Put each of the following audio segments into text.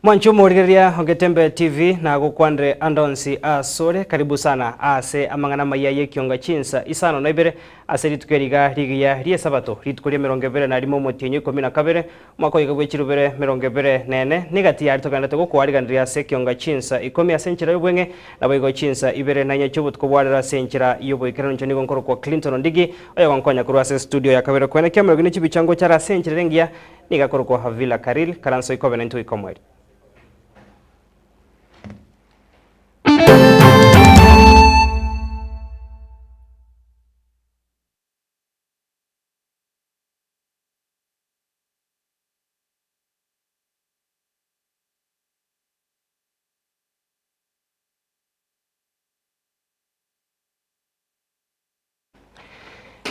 Mwanche omorigereria o Getembe TV nagokwanire ande onsi asore, karibu sana ase amang'ana amaya y'ekionga chinsa isano na ibere ase rituko eri iga rigiya ri'esabato, rituko ri'emerongo ebere na rimo omotienyi o ikomi na kabere, omwaka oiga bwe chirubere merongo ebere na ene, negati yaria togenderete gokoariganeria ase ekionga chinsa ikomi ase enchera y'obweng'e, naboigo chinsa ibere na inye chi'obotuko bwa rero ase enchera y'oboikeranu. Inche nigo nkorokwa Clinton Ondigi, oyogonkonya korwa ase estudio ya kabere kwene kiamorogi ne chibicha ngocha are ase enchera ere engiya, Nigo akorokwa Havila Karil, karanso ikobe naintwe goika omoerio.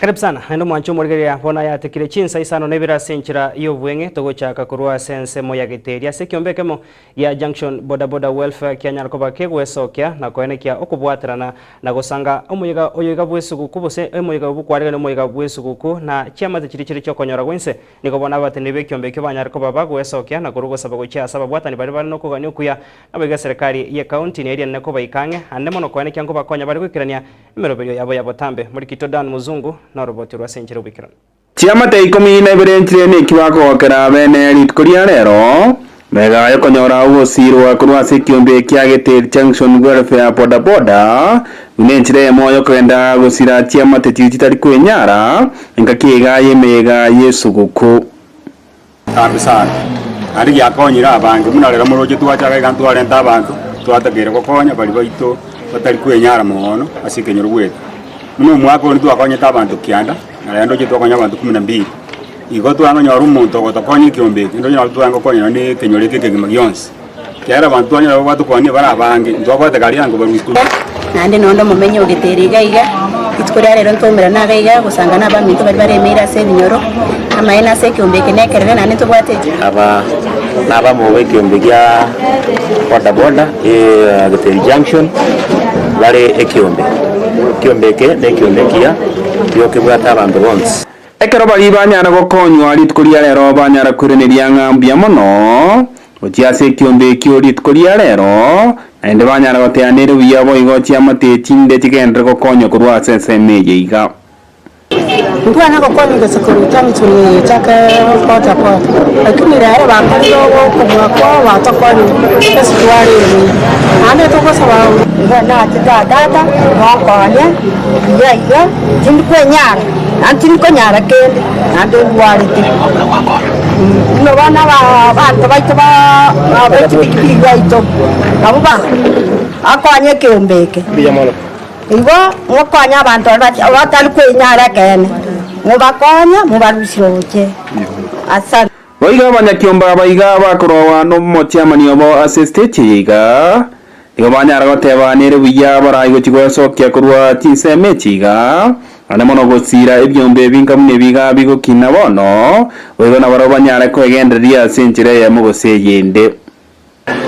Karibu sana naende omwanche omorigereria bono ayatekire chinsa isano na ibere ase enchera y'obweng'e togochaka korwa ase ensemo ya Geteri ase ekiombe ekemo gia Junction Boda Boda Welfare kianyara koba kegwesokia na koenekia okobwaterana na gosanga omoyega oyo iga bw'esuguku gose omoyega oyo bw'okwaregania omoyega bw'esuguku na chiamate chiria chire chiokonyora gwense nigo bono abateneneri b'ekiombe ekio banyare koba bagwesokia na korwa ogosaba gochia ase ababwatani baria bare nokogania okuya naboigo eserekari y'ecounty nerianene kobaika ang'e ande mono koenekia nkobakonya bare goikerania Emeroberio yabo ya botambe. Morikito Dan Muzungu noroboti orwo ase enchera y'oboikeranu. Chiamate ikomi na ibere nchire neki bakogokera abene rituko ria rero, magega yokonyora ogosiirwa korwa ase ekiombe kia Giteri Junction Welfare Boda Boda, buna enchera eyemo yokogenda gosira chiamate chiria chitari kwenyara engaki iga y'emeyega y'esuguku. Tambe sana, naende giakonyire abange, buna rero moroche twachaka iga ntwarenta abanto, twatakeire gokonya baria baito batari kwenyara mono ase ekenyoro gweto. Buna omwaka oyo ntwakonyete abanto kianda, na rero ndoche twakonya abanto kumi na mbili. Igo twangonyora omonto ogotokonya ekiombe eke, ndoche nabo twange gokonya nonye na ekenyoro eke ekegima gionsi. Ekiagera abanto twanyora abwo batokwanie bare abange, ntwabwate gari ango barue isiko. Naende nonde omomenyi o Geteri iga iga, rituko ria rero ntoumerane iga iga gosanga nabaminto baria baremeire ase ebinyoro, amaene ase ekeombe eke nekerere naende ntobwate echi. Aba nabamo b'ekeombe gia boda boda Geteri Junction bare ekeombe. Ekeombe eke nekeombe ekiya giokebwate abanto bonsi. Ekero baria banyara gokonywa rituko ria rero banyara koiraneria ng'a mbuya mono, Gochia ase ekiombe ekio rituko ria rero, naende banyara goteana ere buya boigo chiamate chinde chigenderere gokonywa korwa ase ensemo eye iga. Ntwana gokonywa gose koruta enchuni eye chake boda boda, lakini rero bakorire okobua kwao batokonyire ase twaremire. Naende togosaba. Igo nachete aa tata, nonkonye iga iga, tindi kwenyara, naende tindi konyara kende, naende ndwarete. Buna bono abanto baito be chipikipiki baito, nabwo bakonya ekeombe eke. Igo mokonye abanto baria batari kwenyara ekeene, mobakonye mobarusie obochie. Asante. Boigo abanyakiombe aba iga bakorogwa nomotiamani obo ase estage eye iga, nigo banyara goteba nere buya barai gochia gwesokia korwa chinsemo echi iga, naende mono gosiira ebiombe ebinga buna ebi iga bigokina bono, boigo nabarabwo banyare kwegendereria ase enchera eyemo gose eyende.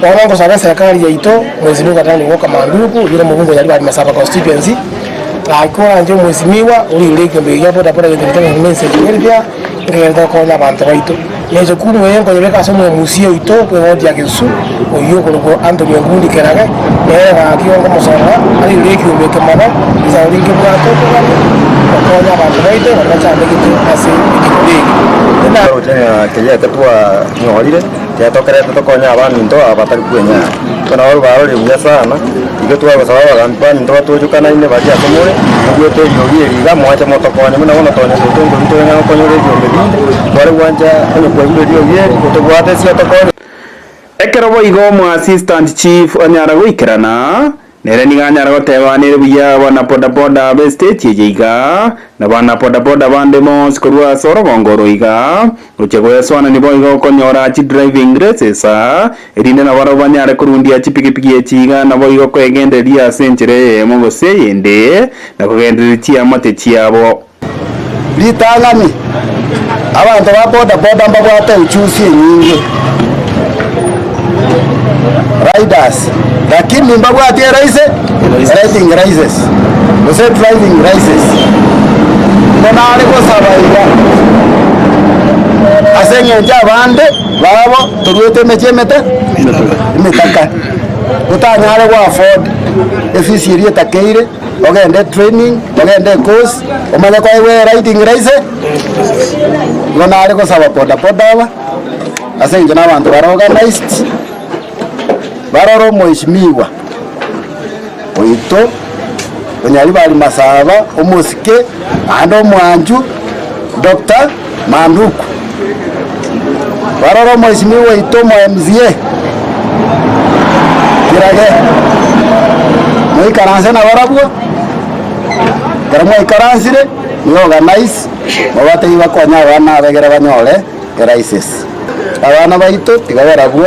Bono ngosaba eserekari yaito, Mheshimiwa Daniel Walker Manduku, oyio ore omobunge o Nyaribari Masaba Constituency, gaki oranche omwesimigwa orire ekiombe ekiya boda boda gento gete ng'a message welfare, ekegerete gokonya abanto baito. Na ejukumu eye nkoyebeka ase omwemusia oito bw'ewodi ya Gesusu, oyio okorokwa Anthony Ongundi Kerage, nere gaki onkomosorora arire ekiombe eke mono, risago rinkebwate okogania gokonya abanto baito baria bachandegete ase ekenyoro eke. Buna. Roche keria eke twanyorire. Tiatokerete tokonye abaminto aba batari kwenyara. Bono nabo barorire buya sana, igo twagosaba abagambi baminto batochokanaine baria ase more, mobuete eriogi eri iga, mwanche motokonye buna bono tonyesete nkorwa tore ng'a gokonyora ebiombe binde, tware gwancha onye kwaigure eriogi eri, otobwate ase otokonye. Ekero boigo omoassistant chief onyara goikerana, Nere nigo anyare goteba nere buya abana bodaboda b'estage eye iga, na bana bodaboda bande bonsi korwa ase orogongo oro iga, gochia goesoanania boigo okonyora chidriving races, erinde nabarabwo banyare korundia chipigipigi echi iga naboigo koegendereria ase enchera eyemo gose eyende, na kogendereria chiamate chiabo. Ritang'ani, abanto ba boda boda mbabwate ujuzi enyinge, riders, lakini mbabwati eraise riding license gose driving license. Igo nare gosaba iga. Ase eng'encho abande babo toruete emechie emete emetaka, otanyare go afford efees eria etakeire, ogende etraining, ogende ecourse, omanye koegwa eriding license. Igo nare gosaba bodaboda aba, ase eng'encho na abanto bare organised, barore omweshimiwa oito, Onyaribari Masaba, omosike, naende omwanchu, Doctor Manduku. Barore omweshimiwa oito omo MCA, Kirage, moikaranse nabarabwo, ekero mwaikaransire, ni organize, mobatebie bakonye abana aba ekero banyore elicense. Abana baito tiga barabwo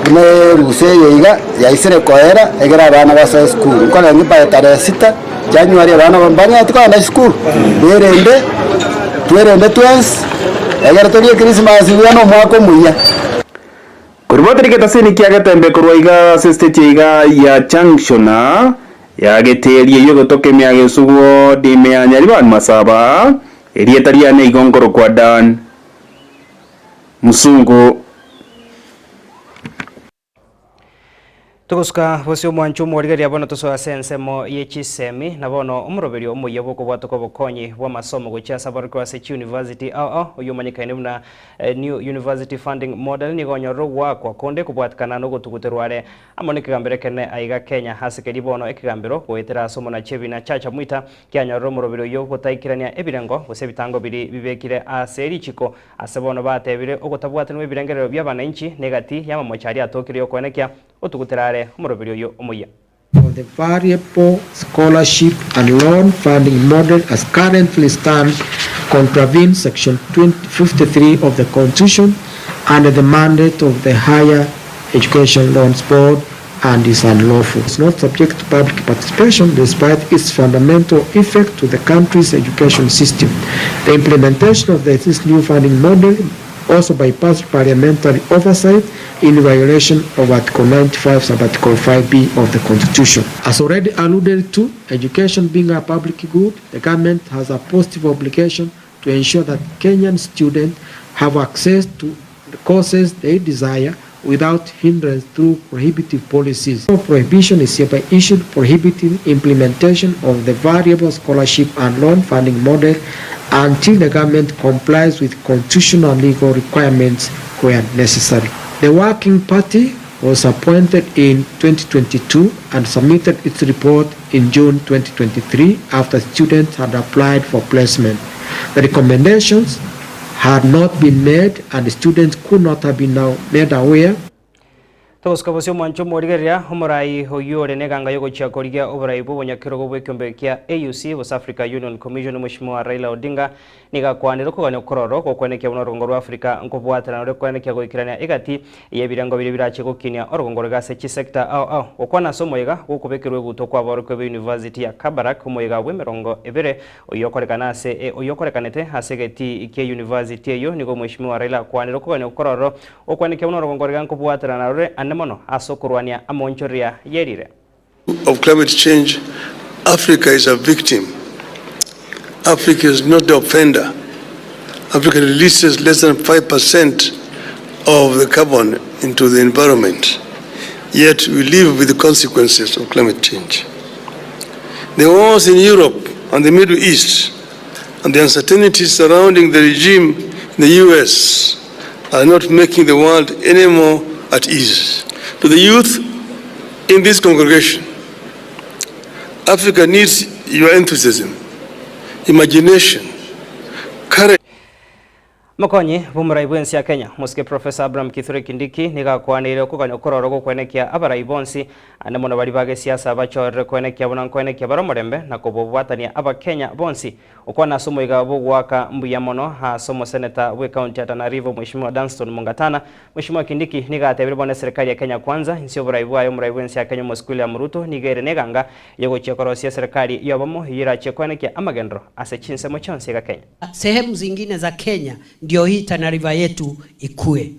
buna erusa eye iga yaisire koera ekero abana basoe esukuru. Nkorenge by tarehe sita January abana mbang'eti kogenda esukuru, berende twerende twensi ekero torie ekrisimasi buya na omwaka omuya. Korwa getasini kia Getembe korwa iga ase estage iga ya Junction ya Geteeri eyio egotoka ime ya Gesugu ime ya Nyaribani Masaba, erieta riane igo nkorokwa Dan Musungu. Togosuka bosio omwancho omorigereria bono tosoe ase ensemo ye chisemi, na bono omoroberio omoyia bw'okobwatoka obokonyi bw'amasomo gochia ase aborokigwa ase chiuniversity ao ao oyio omanyekaine buna New University Funding Model nigo onyorire ogoakwa konde kobwatikana nogotuguterwa are amo nekegambero ekenene aiga Kenya ase keria bono ekegambero goetera ase omonachi ebina Chacha Mwita kianyorire omoroberio oyio gotaikerania ebirengo gose ebitango biria bibekire ase richiko Ase bono batebire, Ogotabwatanigwa ebirengerero bi'abananchi negati y'amamocho aria atokire y'okoenekia, otugutera are omoroberi oyio omoyia. of the variable scholarship and loan funding model as currently stands contravenes section 53 of the Constitution and the mandate of the Higher Education Loans Board and is unlawful. Is not subject to public participation despite its fundamental effect to the country's education system. The implementation of this new funding model also bypassed parliamentary oversight in violation of Article 95, sub-article 5B of the Constitution. As already alluded to, education being a public good, the government has a positive obligation to ensure that Kenyan students have access to the courses they desire without hindrance through prohibitive policies. Prohibition is hereby issued prohibiting implementation of the variable scholarship and loan funding model until the government complies with constitutional and legal requirements where necessary. The Working Party was appointed in 2022 and submitted its report in June 2023 after students had applied for placement. The recommendations had not been made and the students could not have been now made aware. Togosuka bosio omwancho omorigereria, omorai oyio ore neganga yogochia korigia oborai bw'obonyakerogo bw'ekiombe kia AUC gose Africa Union Commission Mweshimiwa Raila Odinga Nigo akwanire okogania okororo gokwenekia buna orogongo rwa Africa nkobwaterana ore kwenekia goikerania egati y'ebirengo biria birache gokinia orogongo roiga ase chisector ao ao. Gokwana ase omoyega gokobekerwa eguto kw'aborokigwa be University ya Kabarak omoyega bw'emerongo ebere oyio okorekana ase oyio okorekanete ase egetii kie University eyio nigo Mweshimiwa Raila akwanire okogania okororo gokwenekia buna orogongo roiga nkobwaterana rore ande mono ase okorwania amonchoria yerire. Of climate change, Africa is a victim. Africa is not the offender. Africa releases less than 5% of the carbon into the environment. Yet we live with the consequences of climate change. The wars in Europe and the Middle East and the uncertainties surrounding the regime in the US are not making the world any more at ease. To the youth in this congregation, Africa needs your enthusiasm, imagination, courage. Omokonyi bw'omorai bw'ense ya Kenya, Omosike Professor Abraham Kithure Kindiki nigo akwaneire okogania okororo gokwenekia abarai bonsi ande mono baria ba gesiasa bachorire koenekia buna nkoenekia bare omorembe na kobobwatania abakenya bonsi Okwana ase omoiga bw'ogoaka mbuya mono ase omoseneta bw'ecounty ya Tana River Mweshimiwa Danston Mungatana, Mweshimiwa Kindiki nigo atebire bono eserekari ya Kenya Kwanza inse y'oborai bwaye omorai bw'ense ya Kenya Omosike William Ruto nigo ere neganga yogochia korosia eserekari y'obomo eyio erachie koenekia amagenderero ase chinsemo chionsi iga Kenya. Sehemu zingine za Kenya ndio hii Tana River yetu ikue.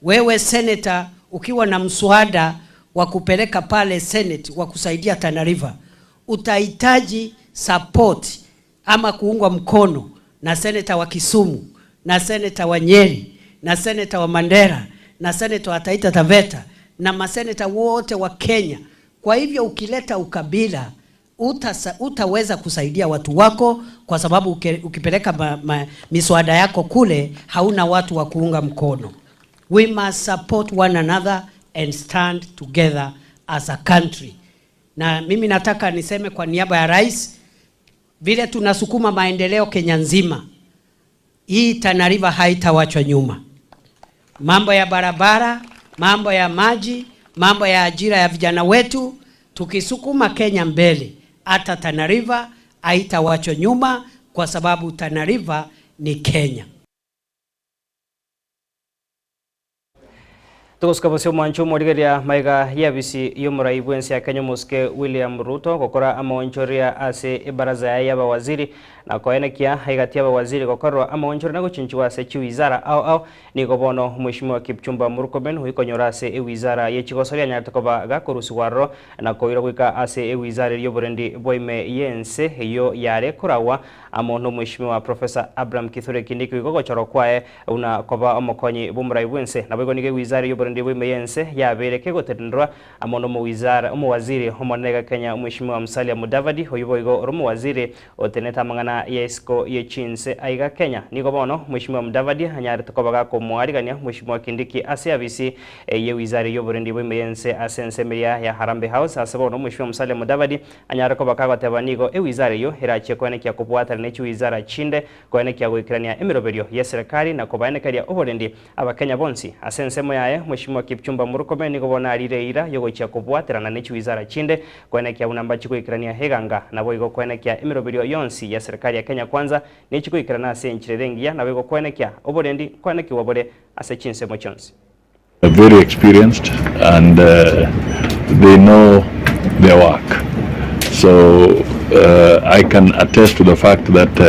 Wewe senator ukiwa na mswada wa kupeleka pale Senate wa kusaidia Tana River utahitaji support ama kuungwa mkono na seneta wa Kisumu na seneta wa Nyeri na seneta wa Mandera na seneta wa Taita Taveta na maseneta wote wa Kenya. Kwa hivyo ukileta ukabila utasa, utaweza kusaidia watu wako kwa sababu uke, ukipeleka ma, ma, miswada yako kule hauna watu wa kuunga mkono. We must support one another and stand together as a country. Na mimi nataka niseme kwa niaba ya rais, vile tunasukuma maendeleo Kenya nzima, hii Tana River haitawachwa nyuma. Mambo ya barabara, mambo ya maji, mambo ya ajira ya vijana wetu, tukisukuma Kenya mbele, hata Tana River haitawachwa nyuma, kwa sababu Tana River ni Kenya. Togosuka bosio omwancho omorigereria maiga y'abisi y'omorai bw'ense ya Kenya omosike William Ruto gokora amaonchoria ase ebaraza yaye y'abawaziri na koenekia egati y'abawaziri gokorwa amaonchoria na gochinchiwa ase chiwizara ao ao nigo bono Mheshimiwa Kipchumba Murkomen oikonyora ase ewizara ye chigosoria anyarete koba gakorusiwa aroro na koirwa goika ase ewizara eria y'oborendi bwa ime y'ense eyio yare koragwa amo na Omweshimiwa Professor Abraham Kithure Kindiki igo gochorwa kwaye buna koba omokonyi bw'omorai bw'ense. Naboigo nigo ewizara y'oborendi bwa ime y'ense yabeire kegotenenrwa amo n'omowizara omowaziri omonene iga Kenya Omweshimiwa Musalia Mudavadi oyio boigo ore omowaziri otenenete amang'ana ya isiko ye chinse aiga Kenya. Nigo bono Omweshimiwa Mudavadi anyarete koba gakomoarigania Omweshimiwa Kindiki ase abisi y'ewizara y'oborendi bwa ime y'ense ase ensemo eria ya Harambee House ase bono Omweshimiwa Musalia Mudavadi Anyare koba kagoteba nigo ewizara eyio erachie koenekia kobwatana ne chiwizara chinde, koenekia goikerania emeroberio y'eserekari na kobaenekeria oborendi Abakenya bonsi. Ase ensemo yaye, Mweshimiwa Kipchumba Murkomen nigo bono arire eira y'ogochia kobwaterana ne chiwizara chinde, koenekia buna mbachie goikerania eganga, naboigo koenekia emeroberio yonsi y'eserekari ya Kenya Kwanza nechie goikerana ase enchera ere engiya naboigo koenekia oborendi nkoenekigwa bore ase chinsemo chionsi. Very experienced and they know their work so I can attest to the fact that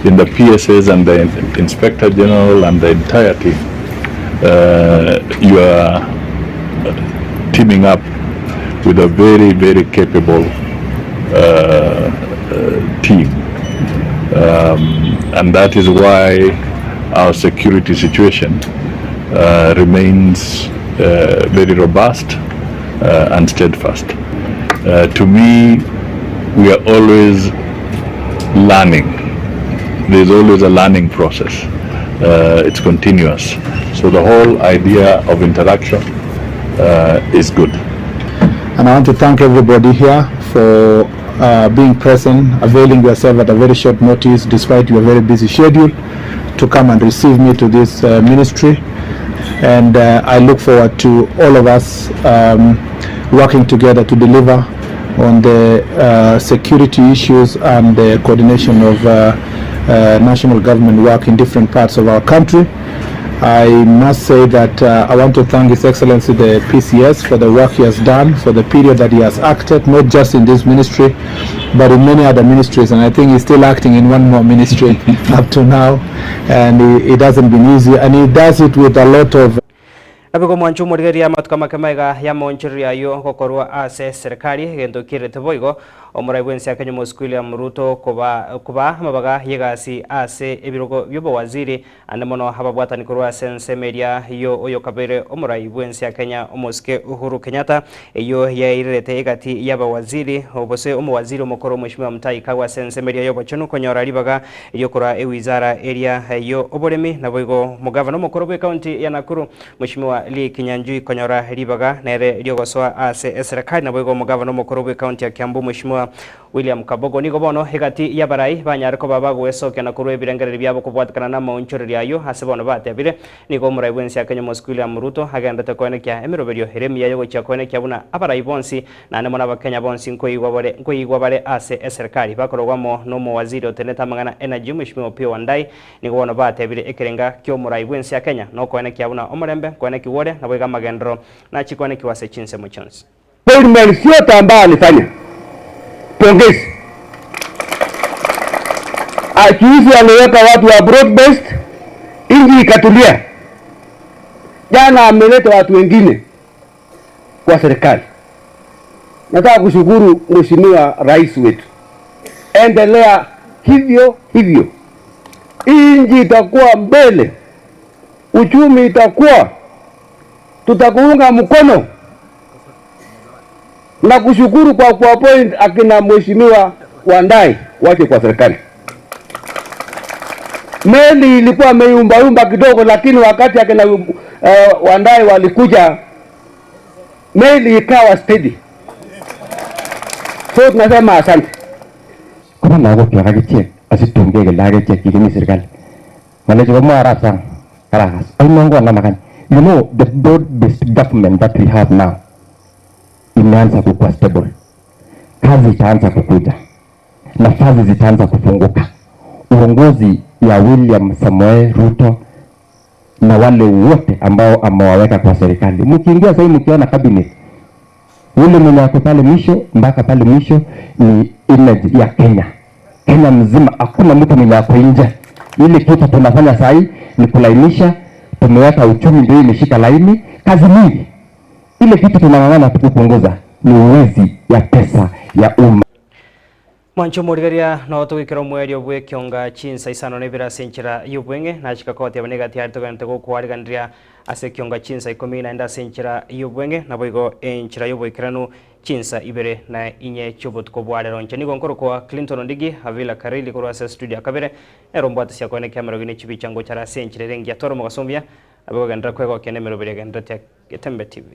in the PSAs and the Inspector General and the entire team you are teaming up with a very very capable team and that is why our security situation uh, remains uh, very robust uh, and steadfast. Uh, to me, we are always learning. There's always a learning process. Uh, it's continuous. So the whole idea of interaction uh, is good. And I want to thank everybody here for uh, being present, availing yourself at a very short notice, despite your very busy schedule, to come and receive me to this uh, ministry. And uh, I look forward to all of us um, working together to deliver on the uh, security issues and the coordination of uh, uh, national government work in different parts of our country. I must say that uh, I want to thank His Excellency the PCS for the work he has done, for the period that he has acted, not just in this ministry, but in many other ministries. And I think he's still acting in one more ministry up to now. And it, it hasn't been easy. And he does it with a lot of Nabo igo omwancho omorigereria amatuko amake maiga y'amaonchorerio ayio gokorwa ase eserekari, egento kierete boigo omorai bw'ense ya Kenya Omosike William Ruto koba kobaa amabaga y'egasi ase ebirogo bi'obowaziri ande mono ababwatani korwa ase ensemo eria yo oyokabeire omorai bw'ense ya Kenya Omosike Uhuru Kenyatta eyio yairerete egati y'abawaziri gose omowaziri omokoro Omweshimiwa Mutahi Kagwe ase ensemo eria y'obochenu konyora ribaga ri'okoraa ewizara eria y'oboremi naboigo omogavana omokoro bw'ecounty ya Nakuru Mweshimiwa Lee Kinyanjui konyora ribaga nere riogosoa ase eserekari naboigo omogavana omokoro bw'ecounty ya Kiambu Mweshimiwa William Kabogo nigo bono egati y'abarai banyare koba bagwesokia na korwa ebirengererio biabo kobwatekana namaonchorerio ayio ase bono batebire nigo omorai bw'ense ya Kenya Omosike William Ruto agenderete koenekia emeroberio ere emiya yogochia koenekia buna abarai bonsi naende mono abakenya bonsi nkoigwa bare nkoigwa bare ase eserekari bakorogwa amo nomowaziri otenenete amang'ana Energy Mweshimiwa Opiyo Wandayi Nigo bono batebire ekerenga ki'omorai bw'ense ya Kenya nokoenekia buna omorembe nkoenekigwa ore, naboigo amagenderero nachie koenekigwa ase chinsemo chionsi. Appointments yote ambayo alifanya pongezi. Juzi aliweka watu wa broad based, inji ikatulia. Jana ameleta watu wengine kwa serikali. Nataka kushukuru Mheshimiwa Rais wetu, endelea hivyo hivyo. Hii nchi itakuwa mbele, uchumi itakuwa, tutakuunga mkono na kushukuru kwa kuappoint akina mheshimiwa Wandai wache kwa serikali. Meli ilikuwa imeyumbayumba kidogo, lakini wakati akina Wandai walikuja meli ikawa steady. So tunasema asante. Koba lagokyok akichek asitun kekele akichek kikimi serikali. Ng'alechu komwoe arap sang karakas. Ainon konamakany. You know the broad-based government that we have now imeanza kukuwa stable. Kazi itaanza kukuja, nafasi zitaanza kufunguka. Uongozi ya William Samoei Ruto na wale wote ambao amewaweka kwa serikali, mkiingia sahii mkiona cabinet yule mwenye ako pale mwisho mpaka pale mwisho ni image ya Kenya, Kenya mzima, hakuna mtu mwenye ako nje. Ile kitu tunafanya sahii ni kulainisha, tumeweka uchumi ndio imeshika laini, kazi mingi. Ile kitu tunang'ang'ana tukupunguza ni uwizi ya pesa ya umma. Mwancho morigeria no tugikira omwerio bwa ekionga chinsa isano na ibere ase enchera ya obweng'e nachika kogoteba niga tiari togenete gokwariganiria ase ekionga chinsa ikomi naende ase enchera ya obweng'e nabo igo enchera ya oboikeranu chinsa ibere na inye chia obotuko bwa rero. Inche nigo nkorokwa Clinton Ondigi Avila Karili korwa ase studio ya kabere nero mbwate ciakwa ekiamero gine chibicha ngochara ase enchera ere engiya. Tware omogaso omuya abe kogenderera kwegokia na emeroberi egenderete ya Getembe TV.